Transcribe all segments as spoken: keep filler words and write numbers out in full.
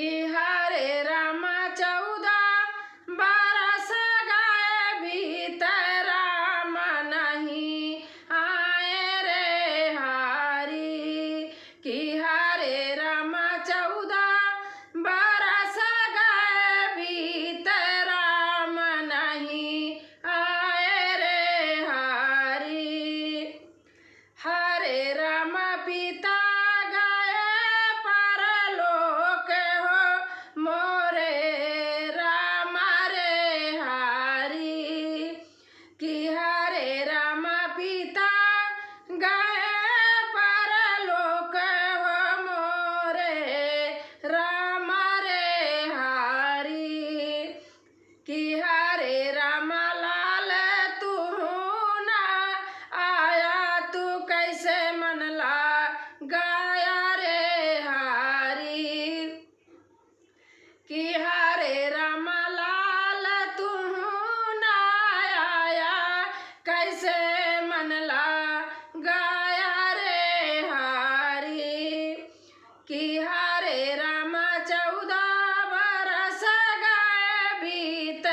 हरे रामा चौदह बरस गए बीत, राम नहीं आए रे हरी। कि हरे रामा चौदह बरस गए बीत, राम नहीं आए रे हरी। हरे राम पिता गए परलोक हो मोरे राम रे हरी। कि हरे राम पिता गए परलोक हो मोरे राम रे हरी। कि हरे राम लाल तू ना आया, तू कैसे मन लागाया रे हरी। कि हरे राम लाल तू ना आया, कैसे मन लागाया रे हरी। कि हरे राम चौदह बरस गए बीत,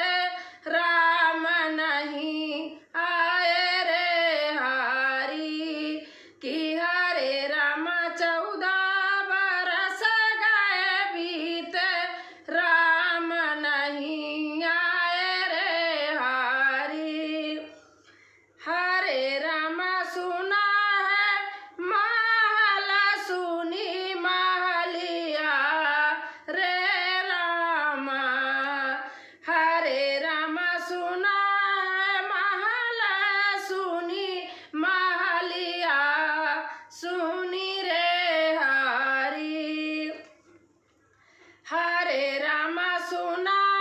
राम नहीं आए रे हरी। कि हरे राम चौदह बरस गए बीत, राम नहीं आए रे हरी। हरे राम सुना है महल सुनी महलिया रे रामा। हरे राम सुना है महल सुनी महलिया सुनी रे हरी। हरे राम सुना